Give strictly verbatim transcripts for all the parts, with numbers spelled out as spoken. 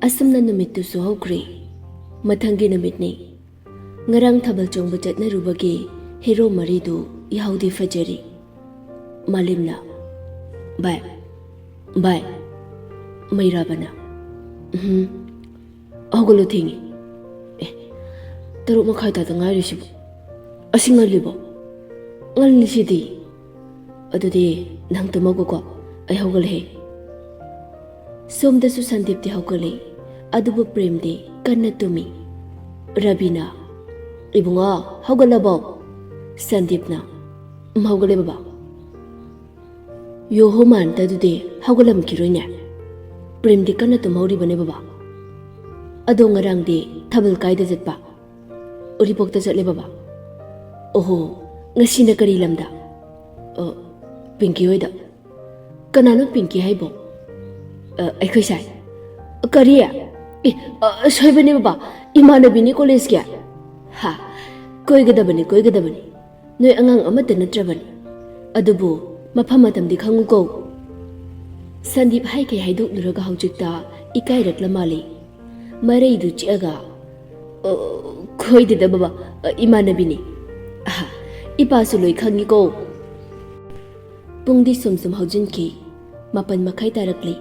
ꯑꯁꯨꯝꯅ ꯅꯨꯃꯤꯠꯇꯨꯁꯨ ꯍꯧꯈ꯭ꯔꯦ꯫ ꯃꯊꯪꯒꯤ ꯅꯨꯃꯤꯠꯅꯤ꯫ ꯉꯔꯥꯡ ꯊꯥꯕꯜ ꯆꯣꯡꯕ ꯆꯠꯅꯔꯨꯕꯒꯤ ꯍꯦꯔꯣ ꯃꯔꯤꯗꯨ ꯏꯍꯥꯎꯗꯤ ꯐꯖꯔꯤ꯫ ꯃꯥꯂꯦꯝꯅ, "ꯚꯥꯏ, ꯚꯥꯏ꯫" ꯃꯩꯔꯥꯕꯅ, "ꯎꯝ, ꯍꯧꯒꯠꯂꯣ, ꯊꯦꯡꯉꯤ꯫ ꯑꯦ, ꯇꯔꯨꯛ ꯃꯈꯥꯏ ꯇꯥꯗ ꯉꯥꯏꯔꯤꯁꯤꯕꯨ꯫ ꯑꯁꯤ ꯉꯜꯂꯤꯕꯣ? ꯉꯜꯂꯤꯁꯤꯗꯤ꯫ ꯑꯗꯨꯗꯤ ꯅꯪ ꯇꯨꯝꯃꯒꯣꯀꯣ, ꯑꯩ ꯍꯧꯒꯠꯂꯛꯑꯦ꯫" ꯁꯣꯝꯗꯁꯨ ꯁꯟꯗꯤꯞꯇꯤ ꯍꯧꯒꯠꯂꯦ, ꯑꯗꯨꯕꯨ ꯄ꯭ꯔꯦꯝꯗꯤ ꯀꯟꯅ ꯇꯨꯝꯃꯤ꯫ ꯔꯕꯤꯅ, "ꯏꯕꯨꯡꯉꯣ, ꯍꯧꯒꯠꯂꯕꯣ?" ꯁꯟꯗꯤꯞꯅ, "ꯎꯝ, ꯍꯧꯒꯠꯂꯦ ꯕꯕꯥ꯫" ꯌꯣꯍꯣ, ꯃꯥꯟꯇꯗꯨꯗꯤ ꯍꯧꯒꯠꯂꯝꯈꯤꯔꯣꯏꯅꯦ꯫ ꯄ꯭ꯔꯦꯝꯗꯤ ꯀꯟꯅ ꯇꯨꯝꯍꯧꯔꯤꯕꯅꯦ ꯕꯕꯥ꯫ ꯑꯗꯣ ꯉꯔꯥꯡꯗꯤ ꯊꯥꯕꯜ ꯀꯥꯏꯗ ꯆꯠꯄ? ꯎꯔꯤꯄꯣꯛꯇ ꯆꯠꯂꯦ ꯕꯕꯥ꯫ ꯑꯣꯍꯣ, ꯉꯁꯤꯅ ꯀꯔꯤ ꯂꯝꯗ? ꯑ, ꯄꯤꯡꯀꯤ ꯍꯣꯏꯗ꯫ ꯀꯅꯥꯅꯣ ꯄꯤꯡꯀꯤ ꯍꯥꯏꯕꯣ? ꯑ, ꯑꯩꯈꯣꯏ ꯁꯥꯏ꯫ ꯀꯔꯤ? ꯑꯦ, ꯑ, ꯁꯣꯏꯕꯅꯦ ꯕꯕꯥ, ꯏꯃꯥꯟꯅꯕꯤꯅꯤ ꯀꯣꯂꯦꯖꯀꯤ꯫ ꯍꯥ, ꯀꯣꯏꯒꯗꯕꯅꯤ, ꯀꯣꯏꯒꯗꯕꯅꯤ꯫ ꯅꯣꯏ ꯑꯉꯥꯡ ꯑꯃꯠꯇ ꯅꯠꯇ꯭ꯔꯕꯅꯤ꯫ ꯑꯗꯨꯕꯨ ꯃꯐꯝ ꯃꯇꯝꯗꯤ ꯈꯪꯉꯨꯀꯣ꯫ ꯁꯟꯗꯤꯞ ꯍꯥꯏꯈꯩ ꯍꯥꯏꯗꯣꯛꯂꯨꯔꯒ ꯍꯧꯖꯤꯛꯇ ꯏꯀꯥꯏꯔꯛꯂ ꯃꯥꯜꯂꯤ꯫ ꯃꯔꯩꯗꯨ ꯆꯤꯛꯑꯒ, "ꯑ, ꯈꯣꯏꯗꯦꯗ ꯕꯕꯥ, ꯑ, ꯏꯃꯥꯟꯅꯕꯤꯅꯤ꯫ ꯑꯍꯥ, ꯏꯄꯥꯁꯨ ꯂꯣꯏ ꯈꯪꯉꯤꯀꯣ꯫" ꯄꯨꯡꯗꯤ ꯁꯨꯝ ꯁꯨꯝ ꯍꯧꯖꯤꯟꯈꯤ꯫ ꯃꯥꯄꯟ ꯃꯈꯥꯏ ꯇꯥꯔꯛꯂꯤ꯫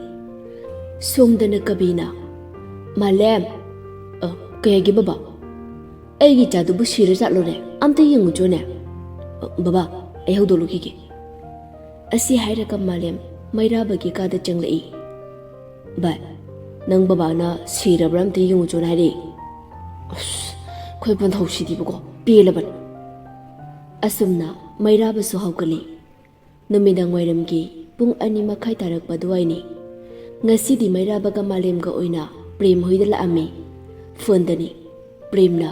ꯁꯣꯝꯗꯅ ꯀꯕꯤꯅ, "ꯃꯥꯂꯦꯝ꯫" "ꯑ, ꯀꯩ ꯍꯥꯏꯒꯦ ꯕꯕꯥ?" "ꯑꯩꯒꯤ ꯏꯆꯥꯗꯨꯕꯨ ꯁꯤꯔ ꯆꯠꯂꯣꯅꯦ, ꯑꯝꯇ ꯌꯦꯡꯉꯨꯆꯣꯅꯦ꯫" "ꯑ, ꯕꯕꯥ, ꯑꯩ ꯍꯧꯗꯣꯛꯂꯨꯈꯤꯒꯦ꯫" ꯑꯁꯤ ꯍꯥꯏꯔꯒ ꯃꯥꯂꯦꯝ ꯃꯩꯔꯥꯕꯒꯤ ꯀꯥꯗ ꯆꯪꯂꯛꯏ꯫ "ꯚꯥꯏ, ꯅꯪ ꯕꯕꯥꯅ ꯁꯤꯔꯕ꯭ꯔꯥ ꯑꯝꯇ ꯌꯦꯡꯉꯨꯆꯣꯅ ꯍꯥꯏꯔꯛꯏ꯫" ꯑꯁ, ꯑꯩꯈꯣꯏ ꯄꯟꯊꯧꯁꯤꯗꯤꯕꯀꯣ, ꯄꯦꯜꯂꯕꯅꯤ꯫ ꯑꯁꯨꯝꯅ ꯃꯩꯔꯥꯕꯁꯨ ꯍꯧꯒꯠꯂꯤ꯫ ꯅꯨꯃꯤꯗꯥꯡ ꯋꯥꯏꯔꯝꯒꯤ ꯄꯨꯡ ꯑꯅꯤ ꯃꯈꯥꯏ ꯇꯥꯔꯛꯄ ꯑꯗꯨꯋꯥꯏꯅꯤ꯫ ꯉꯁꯤꯗꯤ ꯃꯩꯔꯥꯕꯒ ꯃꯥꯂꯦꯝꯒ ꯑꯣꯏꯅ ꯄ꯭ꯔꯦꯝ ꯍꯣꯏꯗ ꯂꯥꯛꯑꯝꯃꯤ꯫ ꯐꯣꯟꯗꯅꯤ꯫ ꯄ꯭ꯔꯦꯝꯅ,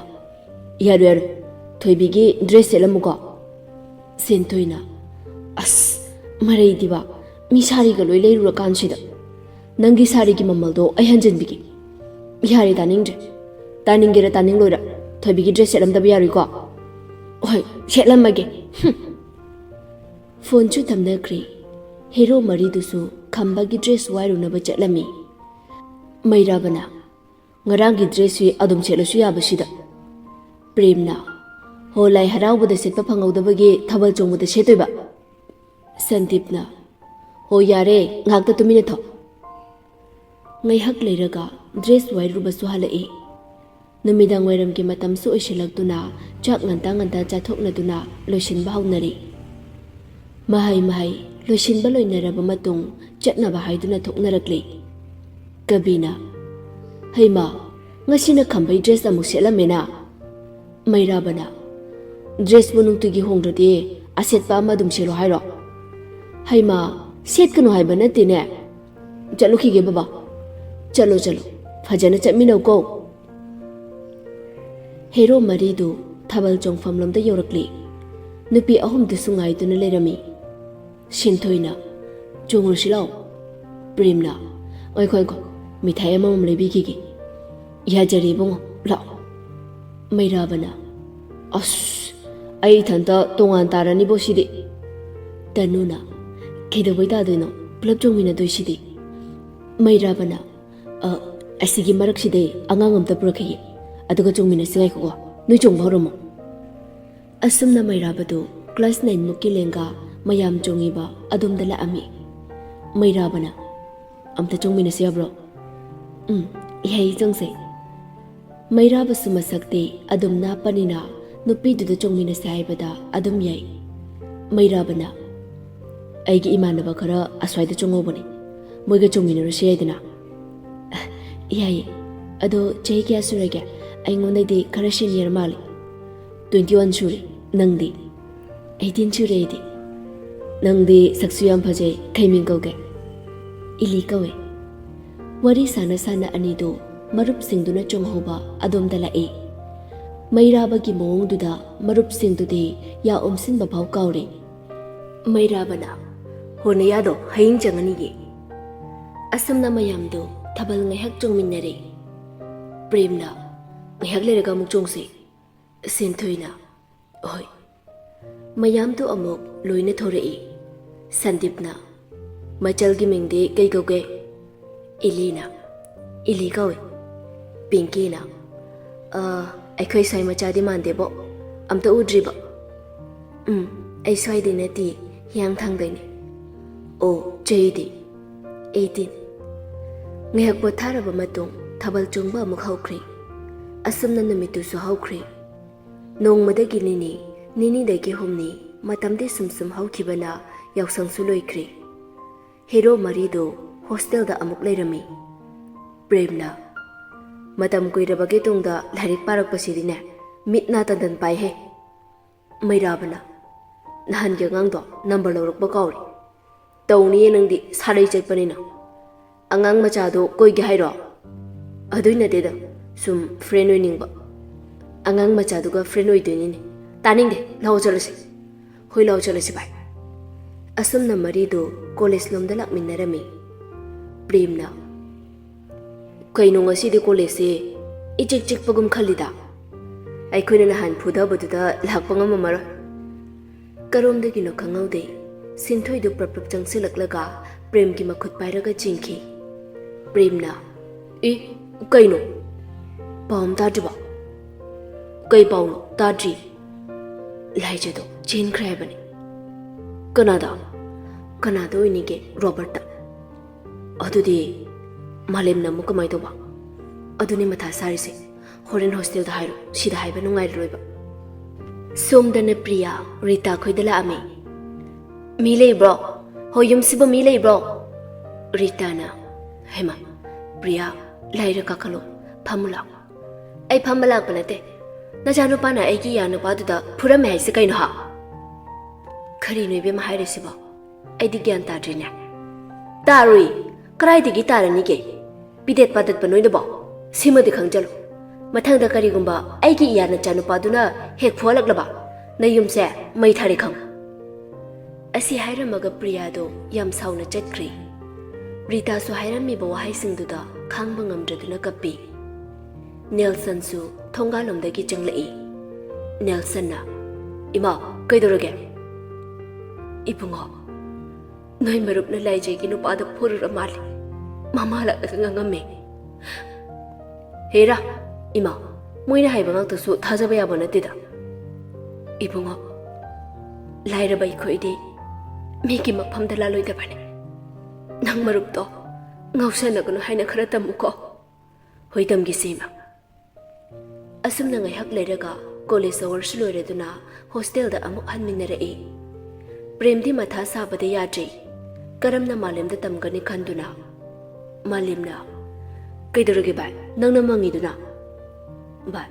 "ꯌꯥꯔꯣꯏ, ꯌꯥꯔꯣꯏ, ꯊꯣꯏꯕꯤꯒꯤ ꯗ꯭ꯔꯦꯁ ꯁꯦꯠꯂꯝꯃꯨꯀꯣ꯫" ꯁꯦꯟꯊꯣꯏꯅ, "ꯑꯁ, ꯃꯔꯩꯗꯤꯕ, ꯃꯤ ꯁꯥꯔꯤꯒ ꯂꯣꯏ ꯂꯩꯔꯨꯔꯀꯥꯟꯁꯤꯗ꯫ ꯅꯪꯒꯤ ꯁꯥꯔꯤꯒꯤ ꯃꯃꯜꯗꯣ ꯑꯩ ꯍꯟꯖꯤꯟꯕꯤꯒꯦ꯫" "ꯌꯥꯔꯦ, ꯇꯥꯅꯤꯡꯗ꯭ꯔꯦ꯫ ꯇꯥꯅꯤꯡꯒꯦꯔꯥ ꯇꯥꯅꯤꯡꯂꯣꯏꯔꯥ, ꯊꯣꯏꯕꯤꯒꯤ ꯗ꯭ꯔꯦꯁ ꯁꯦꯠꯂꯝꯗꯕ ꯌꯥꯔꯣꯏꯀꯣ?" "ꯍꯣꯏ, ꯁꯦꯠꯂꯝꯃꯒꯦ꯫ ꯍꯨꯝ꯫" ꯐꯣꯟꯁꯨ ꯊꯝꯅꯈ꯭ꯔꯦ꯫ ꯍꯦꯔꯣ ꯃꯔꯤꯗꯨꯁꯨ ꯈꯝꯕꯒꯤ ꯗ꯭ꯔꯦꯁ ꯋꯥꯏꯔꯨꯅꯕ ꯆꯠꯂꯝꯃꯤ꯫ ꯃꯩꯔꯥꯕꯅ, "ꯉꯔꯥꯡꯒꯤ ꯗ꯭ꯔꯦꯁꯁꯤ ꯑꯗꯨꯝ ꯁꯦꯠꯂꯁꯨ ꯌꯥꯕꯁꯤꯗ"꯫ ꯄ꯭ꯔꯦꯝꯅ, "ꯍꯣ, ꯂꯥꯏ ꯍꯔꯥꯎꯕꯗ ꯁꯦꯠꯄ ꯐꯪꯍꯧꯗꯕꯒꯤ ꯊꯥꯕꯜ ꯆꯣꯡꯕꯗ ꯁꯦꯠꯇꯣꯏꯕ"꯫ ꯁꯟꯗꯤꯞꯅ, "ꯍꯣ, ꯌꯥꯔꯦ, ꯉꯥꯏꯍꯥꯛꯇ ꯇꯨꯃꯤꯟꯅ ꯊꯣꯛ"꯫ ꯉꯥꯏꯍꯥꯛ ꯂꯩꯔꯒ ꯗ꯭ꯔꯦꯁ ꯋꯥꯏꯔꯨꯕꯁꯨ ꯍꯜꯂꯛꯏ꯫ ꯅꯨꯃꯤꯗꯥꯡ ꯋꯥꯏꯔꯝꯒꯤ ꯃꯇꯝꯁꯨ ꯑꯣꯏꯁꯤꯜꯂꯛꯇꯨꯅ ꯆꯥꯛ ꯉꯟꯇꯥ ꯉꯟꯇꯥ ꯆꯥꯊꯣꯛꯅꯗꯨꯅ ꯂꯣꯏꯁꯤꯟꯕ ꯍꯧꯅꯔꯤ꯫ ꯃꯍꯩ ꯃꯍꯩ ꯂꯣꯏꯁꯤꯟꯕ ꯂꯣꯏꯅꯔꯕ ꯃꯇꯨꯡ ꯆꯠꯅꯕ ꯍꯥꯏꯗꯨꯅ ꯊꯣꯛꯅꯔꯛꯂꯤ꯫ ꯀꯕꯤꯅ, "ꯍꯩꯃꯥ, ꯉꯁꯤꯅ ꯈꯝꯕꯩ ꯗ꯭ꯔꯦꯁ ꯑꯃꯨꯛ ꯁꯦꯠꯂꯝꯃꯦꯅ"꯫ ꯃꯩꯔꯥꯕꯅ, "ꯗ꯭ꯔꯦꯁꯄꯨ ꯅꯨꯡꯇꯤꯒꯤ ꯍꯣꯡꯗ꯭ꯔꯗꯤ ꯑꯁꯦꯠꯄ ꯑꯃ ꯑꯗꯨꯝ ꯁꯦꯠꯂꯣ ꯍꯥꯏꯔꯣ? ꯍꯩꯃꯥ, ꯁꯦꯠꯀꯅꯨ ꯍꯥꯏꯕ ꯅꯠꯇꯦꯅꯦ꯫ ꯆꯠꯂꯨꯈꯤꯒꯦ ꯕꯕꯥ꯫ ꯆꯠꯂꯣ, ꯆꯠꯂꯣ, ꯐꯖꯅ ꯆꯠꯃꯤꯟꯅꯧꯀꯣ"꯫ ꯍꯦꯔꯣ ꯃꯔꯤꯗꯨ ꯊꯥꯕꯜ ꯆꯣꯡꯐꯝꯂꯣꯝꯗ ꯌꯧꯔꯛꯂꯤ꯫ ꯅꯨꯄꯤ ꯑꯍꯨꯝꯗꯨꯁꯨ ꯉꯥꯏꯗꯨꯅ ꯂꯩꯔꯝꯃꯤ꯫ ꯁꯤꯟꯊꯣꯏꯅ, "ꯆꯣꯡꯉꯨꯔꯁꯤ ꯂꯥꯛꯑꯣ"꯫ ꯄ꯭ꯔꯦꯝꯅ, "ꯉꯥꯏꯈꯣ, ꯉꯥꯏꯈꯣ, ꯃꯤꯊꯥꯏ ꯑꯃꯃꯝ ꯂꯩꯕꯤꯈꯤꯒꯦ"꯫ "ꯌꯥꯖꯔꯦ ꯏꯕꯨꯡꯉꯣ, ꯂꯥꯛꯑꯣ"꯫ ꯃꯩꯔꯥꯕꯅ, "ꯑꯁ, ꯑꯩ ꯏꯊꯟꯇ ꯇꯣꯉꯥꯟ ꯇꯥꯔꯅꯤꯕꯣ ꯁꯤꯗꯤ"꯫ ꯇꯅꯨꯅ, "ꯀꯩꯗꯧꯕꯩ ꯇꯥꯗꯣꯏꯅꯣ? ꯄꯨꯂꯞ ꯆꯣꯡꯃꯤꯟꯅꯗꯣꯏꯁꯤꯗꯤ"꯫ ꯃꯩꯔꯥꯕꯅ, "ꯑ, ꯑꯁꯤꯒꯤ ꯃꯔꯛꯁꯤꯗꯩ ꯑꯉꯥꯡ ꯑꯝꯇ ꯄꯨꯔꯛꯈꯤꯒꯦ, ꯑꯗꯨꯒ ꯆꯣꯡꯃꯤꯟꯅꯁꯤ꯫ ꯉꯥꯏꯈꯣꯀꯣ, ꯅꯣꯏ ꯆꯣꯡꯕ ꯍꯧꯔꯝꯃꯣ"꯫ ꯑꯁꯨꯝꯅ ꯃꯩꯔꯥꯕꯗꯨ ꯀ꯭ꯂꯥꯁ ꯅꯥꯏꯟ ꯃꯨꯛꯀꯤ ꯂꯦꯡꯒꯥ ꯃꯌꯥꯝ ꯆꯣꯡꯉꯤꯕ ꯑꯗꯣꯝꯗ ꯂꯥꯛꯑꯝꯃꯤ꯫ ꯃꯩꯔꯥꯕꯅ, "ꯑꯝꯇ ꯆꯣꯡꯃꯤꯟꯅꯁꯤ ꯌꯥꯕ꯭ꯔꯣ?" "ꯎꯝ, ꯌꯥꯏ, ꯆꯣꯡꯁꯦ"꯫ ꯃꯩꯔꯥꯕꯁꯨ ꯃꯁꯛꯇꯤ ꯑꯗꯨꯝ ꯅꯥꯞꯄꯅꯤꯅ ꯅꯨꯄꯤꯗꯨꯗ ꯆꯣꯡꯃꯤꯟꯅꯁꯦ ꯍꯥꯏꯕꯗ ꯑꯗꯨꯝ ꯌꯥꯏ꯫ ꯃꯩꯔꯥꯕꯅ, "ꯑꯩꯒꯤ ꯏꯃꯥꯟꯅꯕ ꯈꯔ ꯑꯁ꯭ꯋꯥꯏꯗ ꯆꯣꯡꯍꯧꯕꯅꯦ, ꯃꯣꯏꯒ ꯆꯣꯡꯃꯤꯟꯅꯔꯨꯁꯤ ꯌꯥꯏꯗꯅ?" "ꯌꯥꯏꯌꯦ꯫ ꯑꯗꯣ ꯆꯍꯤ ꯀꯌꯥ ꯁꯨꯔꯒꯦ? ꯑꯩꯉꯣꯟꯗꯩꯗꯤ ꯈꯔ ꯁꯦꯅꯤꯌꯔ ꯃꯥꯜꯂꯤ"꯫ "ꯇ꯭ꯋꯦꯟꯇꯤ ꯋꯥꯟ ꯁꯨꯔꯦ꯫ ꯅꯪꯗꯤ?" "ꯑꯩꯇꯤꯟ ꯁꯨꯔꯦ ꯑꯩꯗꯤ"꯫ "ꯅꯪꯗꯤ ꯁꯛꯁꯨ ꯌꯥꯝ ꯐꯖꯩ꯫ ꯀꯩ ꯃꯤꯡ ꯀꯧꯒꯦ?" "ꯏꯂꯤ ꯀꯧꯋꯦ"꯫ ꯋꯥꯔꯤ ꯁꯥꯟꯅ ꯁꯥꯟꯅ ꯑꯅꯤꯗꯨ ꯃꯔꯨꯞꯁꯤꯡꯗꯨꯅ ꯆꯣꯡꯍꯧꯕ ꯑꯗꯣꯝꯗ ꯂꯥꯛꯏ꯫ ꯃꯩꯔꯥꯕꯒꯤ ꯃꯑꯣꯡꯗꯨꯗ ꯃꯔꯨꯞꯁꯤꯡꯗꯨꯗꯤ ꯌꯥ ꯎꯝꯁꯤꯟꯕ ꯐꯥꯎ ꯀꯥꯎꯔꯦ꯫ ꯃꯩꯔꯥꯕꯅ, "ꯍꯣ ꯅꯌꯥꯗꯣ ꯍꯌꯦꯡ ꯆꯪꯉꯅꯤꯌꯦ"꯫ ꯑꯁꯨꯝꯅ ꯃꯌꯥꯝꯗꯨ ꯊꯥꯕꯜ ꯉꯥꯏꯍꯥꯛ ꯆꯣꯡꯃꯤꯟꯅꯔꯦ꯫ ꯄ꯭ꯔꯦꯝꯅ, "ꯉꯥꯏꯍꯥꯛ ꯂꯩꯔꯒ ꯑꯃꯨꯛ ꯆꯣꯡꯁꯤ"꯫ ꯁꯤꯟꯊꯣꯏꯅ, "ꯍꯣꯏ"꯫ ꯃꯌꯥꯝꯗꯨ ꯑꯃꯨꯛ ꯂꯣꯏꯅ ꯊꯣꯔꯛꯏ꯫ ꯁꯟꯗꯤꯞꯅ, "ꯃꯆꯜꯒꯤ ꯃꯤꯡꯗꯤ ꯀꯩ ꯀꯧꯒꯦ?" ꯏꯂꯤꯅ, ꯏꯂꯤ ꯀꯧꯏ꯫ ꯄꯤꯡꯀꯤꯅ, "ꯑ, ꯑꯩꯈꯣꯏ ꯁ꯭ꯋꯥꯏ ꯃꯆꯥꯗꯤ ꯃꯥꯟꯗꯦꯕꯣ, ꯑꯝꯇ ꯎꯗ꯭ꯔꯤꯕ?" "ꯎꯝ, ꯑꯩ ꯁ꯭ꯋꯥꯏꯗꯩ ꯅꯠꯇꯦ, ꯍꯤꯌꯥꯡꯊꯥꯡꯗꯩꯅꯦ꯫" "ꯑꯣ, ꯆꯍꯤꯗꯤ?" "ꯑꯩꯠꯇꯤꯟ꯫" ꯉꯥꯏꯍꯥꯛ ꯄꯣꯊꯥꯔꯕ ꯃꯇꯨꯡ ꯊꯥꯕꯜ ꯆꯣꯡꯕ ꯑꯃꯨꯛ ꯍꯧꯈ꯭ꯔꯦ꯫ ꯑꯁꯨꯝꯅ ꯅꯨꯃꯤꯠꯇꯨꯁꯨ ꯍꯧꯈ꯭ꯔꯦ꯫ ꯅꯣꯡꯃꯗꯒꯤ ꯅꯤꯅꯤ, ꯅꯤꯅꯤꯗꯒꯤ ꯍꯨꯝꯅꯤ, ꯃꯇꯝꯗꯤ ꯁꯨꯝ ꯁꯨꯝ ꯍꯧꯈꯤꯕꯅ ꯌꯥꯎꯁꯪꯁꯨ ꯂꯣꯏꯈ꯭ꯔꯦ꯫ ꯍꯦꯔꯣ ꯃꯔꯤꯗꯨ ꯍꯣꯁꯇꯦꯜꯗ ꯑꯃꯨꯛ ꯂꯩꯔꯝꯃꯤ꯫ ꯄ꯭ꯔꯦꯝꯅ, "ꯃꯇꯝ ꯀꯨꯏꯔꯕꯒꯤ ꯇꯨꯡꯗ ꯂꯥꯏꯔꯤꯛ ꯄꯥꯔꯛꯄꯁꯤꯗꯤꯅꯦ, ꯃꯤꯠ ꯅꯥ ꯇꯟꯗꯟ ꯄꯥꯏꯍꯦ꯫" ꯃꯩꯔꯥꯕꯅ, "ꯅꯍꯥꯟꯒꯤ ꯑꯉꯥꯡꯗꯣ ꯅꯝꯕꯔ ꯂꯧꯔꯛꯄ ꯀꯥꯎꯔꯦ꯫" "ꯇꯧꯅꯤꯌꯦ ꯅꯪꯗꯤ, ꯁꯥꯔꯩ ꯆꯠꯄꯅꯤꯅ꯫ ꯑꯉꯥꯡ ꯃꯆꯥꯗꯣ ꯀꯣꯏꯒꯦ ꯍꯥꯏꯔꯣ?" "ꯑꯗꯨꯏ ꯅꯠꯇꯦꯗ, ꯁꯨꯝ ꯐ꯭ꯔꯦꯟ ꯑꯣꯏꯅꯤꯡꯕ꯫" "ꯑꯉꯥꯡ ꯃꯆꯥꯗꯨꯒ ꯐ꯭ꯔꯦꯟ ꯑꯣꯏꯗꯣꯏꯅꯤꯅꯦ꯫ ꯇꯥꯅꯤꯡꯗꯦ, ꯂꯥꯛꯑꯣ ꯆꯠꯂꯁꯤ꯫ ꯍꯣꯏ, ꯂꯥꯛꯑꯣ ꯆꯠꯂꯁꯤ ꯚꯥꯏ꯫" ꯑꯁꯨꯝꯅ ꯃꯔꯤꯗꯨ ꯀꯣꯂꯦꯖ ꯂꯣꯝꯗ ꯂꯥꯛꯃꯤꯟꯅꯔꯝꯃꯤ꯫ ꯄ꯭ꯔꯦꯝꯅ, "ꯀꯩꯅꯣ ꯉꯁꯤꯗꯤ ꯀꯣꯂꯦꯖꯁꯦ ꯏꯆꯤꯛ ꯆꯤꯛꯄꯒꯨꯝ ꯈꯜꯂꯤꯗ? ꯑꯩꯈꯣꯏꯅ ꯅꯍꯥꯟ ꯐꯨꯗꯕꯗꯨꯗ ꯂꯥꯛꯄ ꯉꯝꯃꯝꯃꯔꯣꯏ꯫" ꯀꯔꯣꯝꯗꯒꯤꯅꯣ ꯈꯪꯍꯧꯗꯦ, ꯁꯤꯟꯊꯣꯏꯗꯨ ꯄ꯭ꯔꯞ ꯄ꯭ꯔꯞ ꯆꯪꯁꯤꯜꯂꯛꯂꯒ ꯄ꯭ꯔꯦꯝꯒꯤ ꯃꯈꯨꯠ ꯄꯥꯏꯔꯒ ꯆꯦꯟꯈꯤ꯫ ꯄ꯭ꯔꯦꯝꯅ, "ꯑꯦ, ꯀꯩꯅꯣ? ꯄꯥꯎ ꯑꯃ ꯇꯥꯗ꯭ꯔꯤꯕꯣ?" "ꯀꯩ ꯄꯥꯎꯅꯣ? ꯇꯥꯗ꯭ꯔꯤ꯫" "ꯂꯥꯏꯖꯗꯣ ꯆꯦꯟꯈ꯭ꯔꯦ ꯍꯥꯏꯕꯅꯤ꯫" "ꯀꯅꯥꯗ? ꯀꯅꯥꯗ ꯑꯣꯏꯅꯤꯒꯦ? ꯔꯣꯕꯔꯠꯇ?" "ꯑꯗꯨꯗꯤ ꯃꯥꯂꯦꯝꯅ ꯑꯃꯨꯛ ꯀꯃꯥꯏ ꯇꯧꯕ?" "ꯑꯗꯨꯅꯤ ꯃꯊꯥ ꯁꯥꯔꯤꯁꯦ꯫ ꯍꯣꯔꯦꯟ ꯍꯣꯁꯇꯦꯜꯗ ꯍꯥꯏꯔꯣ, ꯁꯤꯗ ꯍꯥꯏꯕ ꯅꯨꯡꯉꯥꯏꯔꯔꯣꯏꯕ꯫" ꯁꯣꯝꯗꯅ ꯄ꯭ꯔꯤꯌꯥ ꯔꯤꯇꯥ ꯈꯣꯏꯗ ꯂꯥꯛꯑꯝꯃꯤ꯫ "ꯃꯤ ꯂꯩꯕ꯭ꯔꯣ? ꯍꯣꯏ, ꯌꯨꯝꯁꯤꯕꯨ ꯃꯤ ꯂꯩꯕ꯭ꯔꯣ?" ꯔꯤꯇꯥꯅ, "ꯍꯩꯃꯥ, ꯄ꯭ꯔꯤꯌꯥ, ꯂꯥꯏꯔ ꯀꯥꯈꯠꯂꯣ, ꯐꯝꯃꯨ ꯂꯥꯛꯑꯣ꯫" "ꯑꯩ ꯐꯝꯕ ꯂꯥꯛꯄ ꯅꯠꯇꯦ, ꯅꯆꯥꯅꯨꯄꯥꯅ ꯑꯩꯒꯤ ꯏꯌꯥ ꯅꯨꯄꯥꯗꯨꯗ ꯐꯨꯔꯝꯃꯦ ꯍꯥꯏꯁꯦ ꯀꯩꯅꯣ ꯍꯥ?" "ꯀꯔꯤꯅꯣ ꯏꯕꯦꯝꯃ ꯍꯥꯏꯔꯤꯁꯤꯕꯣ? ꯑꯩꯗꯤ ꯒ꯭ꯌꯥꯟ ꯇꯥꯗ꯭ꯔꯦꯅꯦ꯫" "ꯇꯥꯔꯨꯏ, ꯀꯗꯥꯏꯗꯒꯤ ꯇꯥꯔꯅꯤꯒꯦ? ꯄꯤꯗꯦꯠ ꯄꯥꯗꯠꯄ ꯅꯣꯏꯅꯕꯣ? ꯁꯤꯃꯗꯤ ꯈꯪꯖꯜꯂꯨ, ꯃꯊꯪꯗ ꯀꯔꯤꯒꯨꯝꯕ ꯑꯩꯒꯤ ꯏꯌꯥ ꯅꯆꯥꯅꯨꯄꯥꯗꯨꯅ ꯍꯦꯛ ꯐꯨꯍꯜꯂꯛꯂꯕ, ꯅꯌꯨꯝꯁꯦ ꯃꯩ ꯊꯥꯔꯦ ꯈꯪꯉꯨ꯫" ꯑꯁꯤ ꯍꯥꯏꯔꯝꯃꯒ ꯄ꯭ꯔꯤꯌꯥꯗꯣ ꯌꯥꯝ ꯁꯥꯎꯅ ꯆꯠꯈ꯭ꯔꯦ꯫ ꯔꯤꯇꯥꯁꯨ ꯍꯥꯏꯔꯝꯃꯤꯕ ꯋꯥꯍꯩꯁꯤꯡꯗꯨꯗ ꯈꯥꯡꯕ ꯉꯝꯗ꯭ꯔꯗꯨꯅ ꯀꯞꯄꯤ꯫ ꯅꯦꯜꯁꯟꯁꯨ ꯊꯣꯡꯒꯥꯜꯂꯣꯝꯗꯒꯤ ꯆꯪꯂꯛꯏ꯫ ꯅꯦꯜꯁꯟꯅ, "ꯏꯃꯥ, ꯀꯩꯗꯧꯔꯒꯦ?" "ꯏꯕꯨꯡꯉꯣ, ꯅꯣꯏ ꯃꯔꯨꯞꯅ ꯂꯥꯏꯖꯩꯒꯤ ꯅꯨꯄꯥꯗ ꯐꯨꯔꯨꯔ ꯃꯥꯜꯂꯦ꯫ ꯃꯃꯥ ꯂꯥꯛꯂꯒ ꯉꯥꯡꯉꯝꯃꯦ꯫ ꯍꯦꯔꯥ, ꯏꯃꯥ, ꯃꯣꯏꯅ ꯍꯥꯏꯕ ꯉꯥꯛꯇꯁꯨ ꯊꯥꯖꯕ ꯌꯥꯕ ꯅꯠꯇꯦꯗ꯫ ꯏꯕꯨꯡꯉꯣ, ꯂꯥꯏꯔꯕ ꯑꯩꯈꯣꯏꯗꯤ ꯃꯤꯒꯤ ꯃꯐꯝꯗ ꯂꯥꯜꯂꯣꯏꯗꯕꯅꯤ꯫ ꯅꯪ ꯃꯔꯨꯞꯇꯣ ꯉꯥꯎꯁꯟꯅꯒꯅꯨ ꯍꯥꯏꯅ ꯈꯔ ꯇꯝꯃꯨꯀꯣ꯫ ꯍꯣꯏ, ꯇꯝꯒꯦꯁꯦ, ꯏꯃꯥ꯫ ꯑꯁꯨꯝꯅ ꯉꯥꯏꯍꯥꯛ ꯂꯩꯔꯒ ꯀꯣꯂꯦꯖ ꯑꯋꯥꯔꯁꯨ ꯂꯣꯏꯔꯗꯨꯅ ꯍꯣꯁꯇꯦꯜꯗ ꯑꯃꯨꯛ ꯍꯟꯃꯤꯟꯅꯔꯛꯏ꯫ ꯄ꯭ꯔꯦꯝꯗꯤ ꯃꯊꯥ ꯁꯥꯕꯗ ꯌꯥꯗ꯭ꯔꯤ꯫ ꯀꯔꯝꯅ ꯃꯥꯂꯦꯝꯗ ꯇꯝꯒꯅꯤ ꯈꯟꯗꯨꯅ ꯃꯥꯂꯦꯝꯅ, "ꯀꯩꯗꯧꯔꯒꯦ ꯚꯥꯏ? ꯅꯪꯅ ꯃꯪꯉꯤꯗꯨꯅ?" "ꯚꯥꯏ,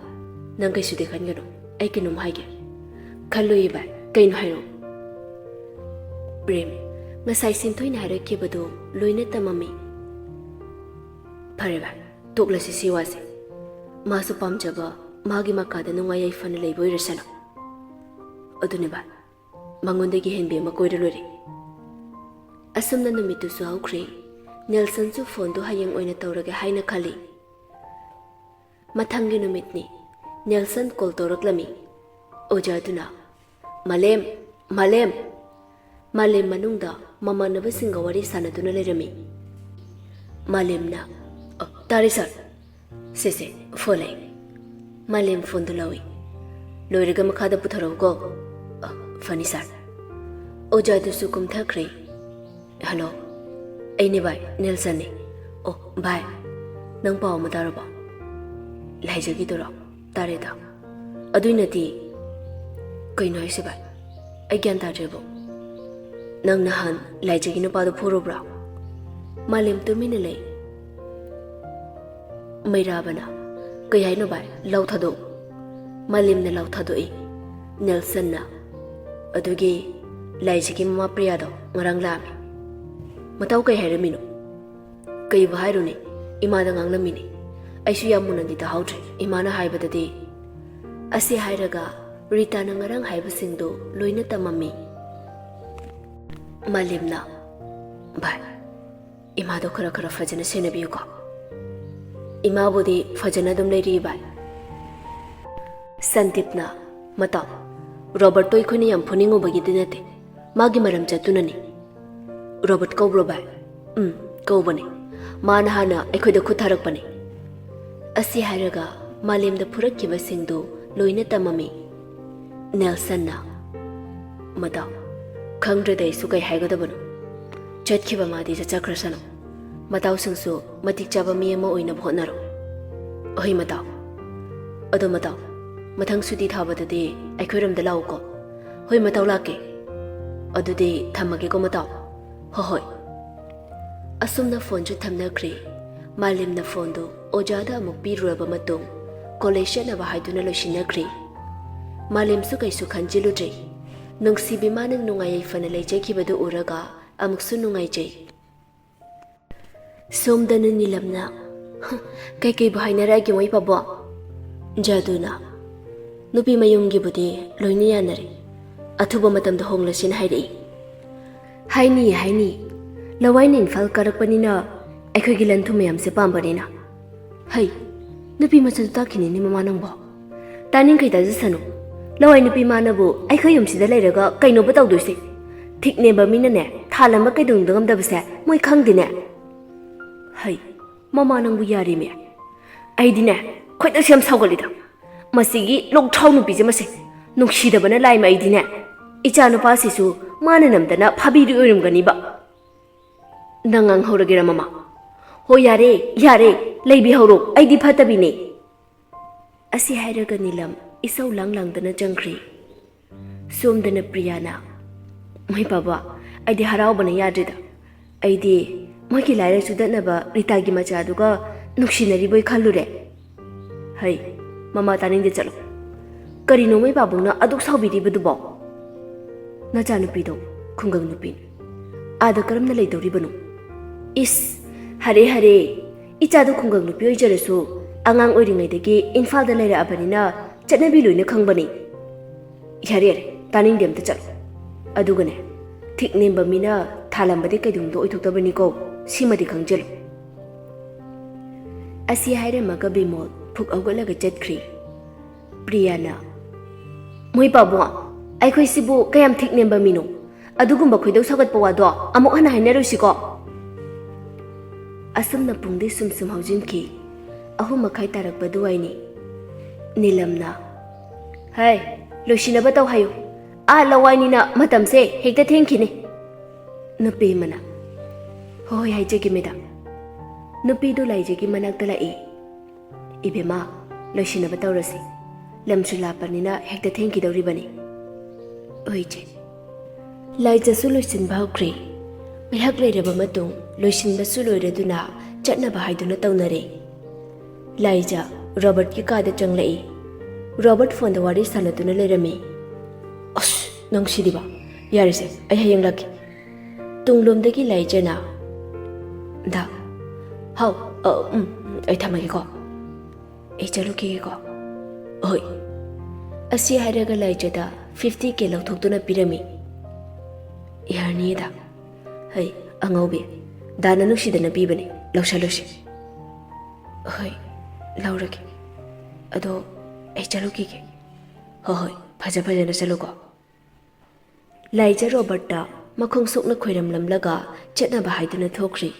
ꯅꯪ ꯀꯩꯁꯨꯗꯤ ꯈꯟꯒꯅꯨ꯫ ꯑꯩ ꯀꯩꯅꯣꯝ ꯍꯥꯏꯒꯦ꯫" "ꯈꯜꯂꯣꯏꯌꯦ ꯚꯥꯏ, ꯀꯩꯅꯣ ꯍꯥꯏꯔꯣ꯫" "ꯄ꯭ꯔꯦꯝ, ꯉꯁꯥꯏ ꯁꯤꯟꯊꯣꯏꯅ ꯍꯥꯏꯔꯛꯈꯤꯕꯗꯨ ꯂꯣꯏꯅ ꯇꯝꯃꯝꯃꯤ꯫" "ꯐꯔꯦ ꯚꯥꯏ, ꯇꯣꯛꯂꯁꯤ ꯁꯤ ꯋꯥꯁꯦ꯫ ꯃꯥꯁꯨ ꯄꯥꯝꯖꯕ ꯃꯥꯒꯤ ꯃꯀꯥꯗ ꯅꯨꯡꯉꯥꯏ ꯌꯥꯏꯐꯅ ꯂꯩꯕ ꯑꯣꯏꯔꯁꯅꯨ꯫ ꯑꯗꯨꯅꯦ ꯚꯥꯏ, ꯃꯉꯣꯟꯗꯒꯤ ꯍꯦꯟꯕꯤ ꯑꯃ ꯀꯣꯏꯔ ꯂꯣꯏꯔꯦ꯫" ꯑꯁꯨꯝꯅ ꯅꯨꯃꯤꯠꯇꯨꯁꯨ ꯍꯧꯈ꯭ꯔꯦ꯫ ꯅꯦꯜꯁꯟꯁꯨ ꯐꯣꯟꯗꯨ ꯍꯌꯦꯡ ꯑꯣꯏꯅ ꯇꯧꯔꯒꯦ ꯍꯥꯏꯅ ꯈꯜꯂꯤ꯫ ꯃꯊꯪꯒꯤ ꯅꯨꯃꯤꯠꯅꯤ꯫ Nelson call ꯇꯧꯔꯛꯂꯝꯃꯤ꯫ ꯑꯣꯖꯥꯗꯨꯅ, "ꯃꯥꯂꯦꯝ, ꯃꯥꯂꯦꯝ!" ꯃꯥꯂꯦꯝ ꯃꯅꯨꯡꯗ ꯃꯃꯥꯟꯅꯕꯁꯤꯡꯒ ꯋꯥꯔꯤ ꯁꯥꯟꯅꯗꯨꯅ ꯂꯩꯔꯝꯃꯤ꯫ ꯃꯥꯂꯦꯝꯅ, "ꯑ, ꯇꯥꯔꯦ ꯁꯥꯔ꯫ ꯁꯦ, ꯁꯦ, ꯐꯣꯟ ꯂꯩ꯫" ꯃꯥꯂꯦꯝ ꯐꯣꯟꯗꯨ ꯂꯧꯏ꯫ "ꯂꯣꯏꯔꯒ ꯃꯈꯥꯗ ꯄꯨꯊꯔꯛꯎꯀꯣ꯫" "ꯑ, ꯐꯅꯤ ꯁꯥꯔ꯫" ꯑꯣꯖꯥꯗꯨꯁꯨ ꯀꯨꯝꯊꯈ꯭ꯔꯦ꯫ "ꯍꯜꯂꯣ, ꯑꯩꯅꯦ ꯚꯥꯏ, ꯅꯦꯜꯁꯟꯅꯦ꯫ ꯑꯣ, ꯚꯥꯏ, ꯅꯪ ꯄꯥꯎ ꯑꯃ ꯇꯥꯔꯕꯣ? ꯂꯥꯏꯖꯒꯤꯗꯨꯔꯣ?" "ꯇꯥꯔꯦꯗ꯫ ꯑꯗꯨꯏ ꯅꯠꯇꯦ꯫" "ꯀꯩꯅꯣ ꯍꯥꯏꯁꯦ ꯚꯥꯏ? ꯑꯩ ꯒ꯭ꯌꯥꯟ ꯇꯥꯗ꯭ꯔꯦꯕꯣ꯫ ꯅꯪ ꯅꯍꯥꯟ ꯂꯥꯏꯖꯒꯤ ꯅꯨꯄꯥꯗꯣ ꯐꯨꯔꯨꯕ꯭ꯔꯥ?" ꯃꯥꯂꯦꯝ ꯇꯨꯃꯤꯟꯅ ꯂꯩ꯫ ꯃꯩꯔꯥꯕꯅ, "ꯀꯩ ꯍꯥꯏꯅꯣ ꯚꯥꯏ? ꯂꯥꯎ ꯊꯥꯗꯣꯛ꯫" ꯃꯥꯂꯦꯝꯅ ꯂꯥꯎ ꯊꯥꯗꯣꯛꯏ꯫ ꯅꯦꯜꯁꯟꯅ, "ꯑꯗꯨꯒꯤ ꯂꯥꯏꯖꯒꯤ ꯃꯃꯥ ꯄ꯭ꯔꯤꯌꯥꯗꯣ ꯉꯔꯥꯡ ꯂꯥꯛꯑꯝꯃꯤ꯫" "ꯃꯇꯥꯎ ꯀꯩ ꯍꯥꯏꯔꯝꯃꯤꯅꯣ?" "ꯀꯩꯕꯨ ꯍꯥꯏꯔꯨꯅꯤ, ꯏꯃꯥꯗ ꯉꯥꯡꯂꯝꯃꯤꯅꯤ꯫ ꯑꯩꯁꯨ ꯌꯥꯝ ꯃꯨꯟꯅꯗꯤ ꯇꯥꯍꯧꯗ꯭ꯔꯦ, ꯏꯃꯥꯅ ꯍꯥꯏꯕꯗꯗꯤ꯫" ꯑꯁꯤ ꯍꯥꯏꯔꯒ ꯔꯤꯇꯥꯅ ꯉꯔꯥꯡ ꯍꯥꯏꯕꯁꯤꯡꯗꯨ ꯂꯣꯏꯅ ꯇꯝꯃꯝꯃꯤ꯫ ꯃꯥꯂꯦꯝꯅ, "ꯚꯥꯏ, ꯏꯃꯥꯗꯣ ꯈꯔ ꯈꯔ ꯐꯖꯅ ꯁꯦꯟꯅꯕꯤꯌꯨꯀꯣ꯫" "ꯏꯃꯥꯕꯨꯗꯤ ꯐꯖꯅ ꯑꯗꯨꯝ ꯂꯩꯔꯤ ꯚꯥꯏ꯫" ꯁꯟꯗꯤꯞꯅ, "ꯃꯇꯥꯎ, ꯔꯣꯕꯔꯠꯇꯣ ꯑꯩꯈꯣꯏꯅ ꯌꯥꯝ ꯐꯨꯅꯤꯡꯉꯨꯕꯒꯤꯗꯤ ꯅꯠꯇꯦ, ꯃꯥꯒꯤ ꯃꯔꯝ ꯆꯠꯇꯨꯅꯅꯤ꯫" "ꯔꯣꯕꯔꯠ ꯀꯧꯕ꯭ꯔꯣ ꯚꯥꯏ?" "ꯎꯝ, ꯀꯧꯕꯅꯦ꯫ ꯃꯥꯅ ꯍꯥꯟꯅ ꯑꯩꯈꯣꯏꯗ ꯈꯨꯠ ꯊꯥꯔꯛꯄꯅꯤ꯫ ꯑꯁꯤ ꯍꯥꯏꯔꯒ ꯃꯥꯂꯦꯝꯗ ꯐꯨꯔꯛꯈꯤꯕꯁꯤꯡꯗꯨ ꯂꯣꯏꯅ ꯇꯝꯃꯝꯃꯤ꯫ ꯅꯦꯜꯁꯟꯅ, "ꯃꯇꯥꯎ, ꯈꯪꯗ꯭ꯔꯦꯗ ꯑꯩꯁꯨ ꯀꯩ ꯍꯥꯏꯒꯗꯕꯅꯣ꯫ ꯆꯠꯈꯤꯕ ꯃꯥꯗꯤ ꯆꯠꯆꯈ꯭ꯔꯁꯅꯨ꯫ ꯃꯇꯥꯎꯁꯤꯡꯁꯨ ꯃꯇꯤꯛ ꯆꯥꯕ ꯃꯤ ꯑꯃ ꯑꯣꯏꯅꯕ ꯍꯣꯠꯅꯔꯣ꯫ ꯍꯣꯏ ꯃꯇꯥꯎ꯫ ꯑꯗꯣ ꯃꯇꯥꯎ, ꯃꯊꯪ ꯁꯨꯇꯤ ꯊꯥꯕꯗꯗꯤ ꯑꯩꯈꯣꯏꯔꯣꯝꯗ ꯂꯥꯛꯎꯀꯣ꯫" "ꯍꯣꯏ ꯃꯇꯥꯎ, ꯂꯥꯛꯀꯦ꯫ ꯑꯗꯨꯗꯤ ꯊꯝꯃꯒꯦꯀꯣ ꯃꯇꯥꯎ꯫" "ꯍꯣꯏ ꯍꯣꯏ꯫" ꯑꯁꯨꯝꯅ ꯐꯣꯟꯁꯨ ꯊꯝꯅꯈ꯭ꯔꯦ꯫ ꯃꯥꯂꯦꯝꯅ ꯐꯣꯟꯗꯨ ꯑꯣꯖꯥꯗ ꯑꯃꯨꯛ ꯄꯤꯔꯨꯔꯕ ꯃꯇꯨꯡ ꯀꯣꯂꯦꯖ ꯆꯠꯅꯕ ꯍꯥꯏꯗꯨꯅ ꯂꯣꯏꯁꯤꯟꯅꯈ꯭ꯔꯦ꯫ ꯃꯥꯂꯦꯝꯁꯨ ꯀꯩꯁꯨ ꯈꯟꯖꯤꯜꯂꯨꯗ꯭ꯔꯦ꯫ ꯅꯨꯡꯁꯤꯕꯤ ꯃꯥꯅ ꯅꯨꯡꯉꯥꯏ ꯌꯥꯏꯐꯅ ꯂꯩꯖꯈꯤꯕꯗꯨ ꯎꯔꯒ ꯑꯃꯨꯛꯁꯨ ꯅꯨꯡꯉꯥꯏꯖꯩ꯫ ꯁꯣꯝꯗꯅ ꯅꯤꯂꯝꯅ, "ꯍ, ꯀꯩꯀꯩꯕꯨ ꯍꯥꯏꯅꯔꯛꯑꯒꯦ ꯃꯣꯏ ꯄꯥꯕꯣ?" ꯖꯥꯗꯨꯅ, "ꯅꯨꯄꯤ ꯃꯌꯨꯝꯒꯤꯕꯨꯗꯤ ꯂꯣꯏꯅ ꯌꯥꯅꯔꯦ꯫ ꯑꯊꯨꯕ ꯃꯇꯝꯗ ꯍꯣꯡꯂꯁꯤꯅ ꯍꯥꯏꯔꯛꯏ꯫" "ꯍꯥꯏꯅꯤ, ꯍꯥꯏꯅꯤ꯫ ꯂꯋꯥꯏꯅ ꯏꯝꯐꯥꯜ ꯀꯥꯔꯛꯄꯅꯤꯅ ꯑꯩꯈꯣꯏꯒꯤ ꯂꯟ ꯊꯨꯝ ꯃꯌꯥꯝꯁꯦ ꯄꯥꯝꯕꯅꯤꯅ꯫" "ꯍꯩ, ꯅꯨꯄꯤ ꯃꯆꯥꯗꯨ ꯇꯥꯛꯈꯤꯅꯤꯅꯦ ꯃꯃꯥ ꯅꯪꯕꯣ꯫ ꯇꯥꯅꯤꯡꯈꯩ ꯇꯥꯖꯁꯅꯨ꯫ ꯂꯋꯥꯏ ꯅꯨꯄꯤ ꯃꯥꯅꯕꯨ ꯑꯩꯈꯣꯏ ꯌꯨꯝꯁꯤꯗ ꯂꯩꯔꯒ ꯀꯩꯅꯣꯕ ꯇꯧꯗꯣꯏꯁꯦ? ꯊꯤꯛ ꯅꯦꯝꯕ ꯃꯤꯅꯅꯦ ꯊꯥꯜꯂꯝꯕ ꯀꯩꯗꯧꯅꯨꯡꯗ ꯉꯝꯗꯕꯁꯦ ꯃꯣꯏ ꯈꯪꯗꯦꯅꯦ꯫" "ꯍꯩ, ꯃꯃꯥ ꯅꯪꯕꯨ ꯌꯥꯔꯦꯃꯦ꯫ ꯑꯩꯗꯤꯅꯦ ꯈꯣꯏꯗꯧꯁꯦ ꯌꯥꯝ ꯁꯥꯎꯒꯠꯂꯤꯗ꯫ ꯃꯁꯤꯒꯤ ꯂꯣꯛꯊ꯭ꯔꯥꯎ ꯅꯨꯄꯤꯁꯦ ꯃꯁꯦ꯫ ꯅꯨꯡꯁꯤꯗꯕꯅ ꯂꯥꯏꯃ ꯑꯩꯗꯤꯅꯦ꯫ ꯏꯆꯥ ꯅꯨꯄꯥꯁꯤꯁꯨ ꯃꯥꯅ ꯅꯝꯗꯅ ꯐꯥꯕꯤꯔꯤ ꯑꯣꯏꯔꯝꯒꯅꯤꯕ꯫" "ꯅꯪ ꯉꯥꯡꯍꯧꯔꯒꯦꯔꯥ ꯃꯃꯥ?" "ꯍꯣ ꯌꯥꯔꯦ, ꯌꯥꯔꯦ꯫ ꯂꯩꯕꯤꯍꯧꯔꯣ꯫ ꯑꯩꯗꯤ ꯐꯠꯇꯕꯤꯅꯦ꯫" ꯑꯁꯤ ꯍꯥꯏꯔꯒ ꯅꯤꯂꯝ ꯏꯁꯧ ꯂꯥꯡ ꯂꯥꯡꯗꯅ ꯆꯪꯈ꯭ꯔꯦ꯫ ꯁꯣꯝꯗꯅ ꯄ꯭ꯔꯤꯌꯥꯅ, "ꯃꯣꯏ ꯄꯥꯕ, ꯑꯩꯗꯤ ꯍꯔꯥꯎꯕꯅ ꯌꯥꯗ꯭ꯔꯦꯗ꯫ ꯑꯩꯗꯤ ꯃꯣꯏꯒꯤ ꯂꯥꯏꯔꯤꯛ ꯆꯨꯗꯠꯅꯕ ꯔꯤꯇꯥꯒꯤ ꯃꯆꯥꯗꯨꯒ ꯅꯨꯡꯁꯤꯅꯔꯤꯕꯣꯏ ꯈꯜꯂꯨꯔꯦ꯫" "ꯍꯩ, ꯃꯃꯥ ꯇꯥꯅꯤꯡꯗꯦ, ꯆꯠꯂꯣ꯫ ꯀꯔꯤꯅꯣ ꯃꯣꯏ ꯄꯥꯕꯨꯡꯅ ꯑꯗꯨꯛ ꯁꯥꯎꯕꯤꯔꯤꯕꯗꯨꯕꯣ? ꯅꯆꯥꯅꯨꯄꯤꯗꯣ ꯈꯨꯡꯒꯪ ꯅꯨꯄꯤꯅꯤ꯫ ꯑꯥꯗ ꯀꯔꯝꯅ ꯂꯩꯗꯧꯔꯤꯕꯅꯣ?" "ꯏꯁ, ꯍꯔꯦ ꯍꯔꯦ, ꯏꯆꯥꯗꯣ ꯈꯨꯡꯒꯪ ꯅꯨꯄꯤ ꯑꯣꯏꯖꯔꯁꯨ ꯑꯉꯥꯡ ꯑꯣꯏꯔꯤꯉꯩꯗꯒꯤ ꯏꯝꯐꯥꯜꯗ ꯂꯩꯔꯛꯑꯕꯅꯤꯅ ꯆꯠꯅꯕꯤ ꯂꯣꯏꯅ ꯈꯪꯕꯅꯤ꯫" "ꯌꯥꯔꯦ ꯌꯥꯔꯦ, ꯇꯥꯅꯤꯡꯗꯦ, ꯑꯝꯇ ꯆꯠꯂꯣ꯫ ꯑꯗꯨꯒꯅꯦ, ꯊꯤꯛ ꯅꯦꯝꯕ ꯃꯤꯅ ꯊꯥꯂꯝꯕꯗꯤ ꯀꯩꯗꯧꯅꯨꯡꯗ ꯑꯣꯏꯊꯣꯛꯇꯕꯅꯤꯀꯣ, ꯁꯤꯃꯗꯤ ꯈꯪꯖꯜꯂꯨ꯫" ꯑꯁꯤ ꯍꯥꯏꯔꯝꯃꯒ ꯕꯤꯃꯣꯜ ꯐꯨꯛ ꯍꯧꯒꯠꯂꯒ ꯆꯠꯈ꯭ꯔꯦ꯫ ꯄ꯭ꯔꯤꯌꯥꯅ, "ꯃꯣꯏ ꯄꯥꯕꯨꯡ, ꯑꯩꯈꯣꯏꯁꯤꯕꯨ ꯀꯌꯥꯝ ꯊꯤꯛ ꯅꯦꯝꯕ ꯃꯤꯅꯣ? ꯑꯗꯨꯒꯨꯝꯕ ꯈꯣꯏꯗꯧ ꯁꯧꯒꯠꯄ ꯋꯥꯗꯣ ꯑꯃꯨꯛ ꯍꯟꯅ ꯍꯥꯏꯅꯔꯣꯏꯁꯤꯀꯣ?" ꯑꯁꯨꯝꯅ ꯄꯨꯡꯗꯤ ꯁꯨꯝ ꯁꯨꯝ ꯍꯧꯖꯤꯟꯈꯤ꯫ ꯑꯍꯨꯝ ꯃꯈꯥꯏ ꯇꯥꯔꯛꯄ ꯑꯗꯨꯋꯥꯏꯅꯤ꯫ ꯅꯤꯂꯝꯅ, "ꯍꯥꯏ, ꯂꯣꯏꯁꯤꯟꯅꯕ ꯇꯧ ꯍꯥꯏꯌꯨ꯫ ꯑꯥ ꯂꯋꯥꯏꯅꯤꯅ ꯃꯇꯝꯁꯦ ꯍꯦꯛꯇ ꯊꯦꯡꯈꯤꯅꯤ"꯫ ꯅꯨꯄꯤ ꯑꯃꯅ, "ꯍꯣꯏ ꯍꯣꯏ, ꯍꯥꯏꯖꯒꯦ ꯃꯦꯗꯥꯝ"꯫ ꯅꯨꯄꯤꯗꯨ ꯂꯥꯏꯖꯒꯤ ꯃꯅꯥꯛꯇ ꯂꯥꯛꯏ꯫ "ꯏꯕꯦꯝꯃ, ꯂꯣꯏꯁꯤꯟꯅꯕ ꯇꯧꯔꯁꯤ꯫ ꯂꯝꯁꯨ ꯂꯥꯞꯄꯅꯤꯅ ꯍꯦꯛꯇ ꯊꯦꯡꯈꯤꯗꯧꯔꯤꯕꯅꯤ"꯫ "ꯍꯣꯏ ꯏꯆꯦ"꯫ ꯂꯥꯏꯖꯁꯨ ꯂꯣꯏꯁꯤꯟꯕ ꯍꯧꯈ꯭ꯔꯦ꯫ ꯉꯥꯏꯍꯥꯛ ꯂꯩꯔꯕ ꯃꯇꯨꯡ ꯂꯣꯏꯁꯤꯟꯕꯁꯨ ꯂꯣꯏꯔꯗꯨꯅ ꯆꯠꯅꯕ ꯍꯥꯏꯗꯨꯅ ꯇꯧꯅꯔꯦ꯫ ꯂꯥꯏꯖ ꯔꯣꯕꯔꯠꯀꯤ ꯀꯥꯗ ꯆꯪꯂꯛꯏ꯫ ꯔꯣꯕꯔꯠ ꯐꯣꯟꯗ ꯋꯥꯔꯤ ꯁꯥꯟꯅꯗꯨꯅ ꯂꯩꯔꯝꯃꯤ꯫ "ꯑꯁ, ꯅꯪ ꯁꯤꯗꯤꯕ! ꯌꯥꯔꯦꯁꯦ, ꯑꯩ ꯍꯌꯦꯡ ꯂꯥꯛꯀꯦ"꯫ ꯇꯨꯡꯂꯣꯝꯗꯒꯤ ꯂꯥꯏꯖꯅ, "ꯗꯥ"꯫ "ꯍꯥꯎ꯫ ꯑ, ꯎꯝ, ꯎꯝ, ꯑꯩ ꯊꯝꯃꯒꯦꯀꯣ꯫ ꯑꯩ ꯆꯠꯂꯨꯈꯤꯒꯦꯀꯣ"꯫ "ꯍꯣꯏ"꯫ ꯑꯁꯤ ꯍꯥꯏꯔꯒ ꯂꯥꯏꯖꯗ fifty K ꯂꯧꯊꯣꯛꯇꯨꯅ ꯄꯤꯔꯝꯃꯤ꯫ "ꯌꯥꯔꯅꯤꯌꯦ ꯗꯥ"꯫ "ꯍꯩ, ꯑꯉꯧꯕꯤ, ꯗꯥꯅ ꯅꯨꯡꯁꯤꯗꯅ ꯄꯤꯕꯅꯦ, ꯂꯧꯁꯜꯂꯨꯁꯤ"꯫ "ꯍꯣꯏ, ꯂꯧꯔꯒꯦ꯫ ꯑꯗꯣ ꯑꯩ ꯆꯠꯂꯨꯈꯤꯒꯦ"꯫ "ꯍꯣꯏ ꯍꯣꯏ, ꯐꯖ ꯐꯖꯅ ꯆꯠꯂꯨꯀꯣ"꯫ ꯂꯥꯏꯖ ꯔꯣꯕꯔꯠꯇ ꯃꯈꯣꯡ ꯁꯣꯛꯅ ꯈꯣꯏꯔꯝꯂꯝꯂꯒ ꯆꯠꯅꯕ ꯍꯥꯏꯗꯨꯅ ꯊꯣꯛꯈ꯭ꯔꯤ꯫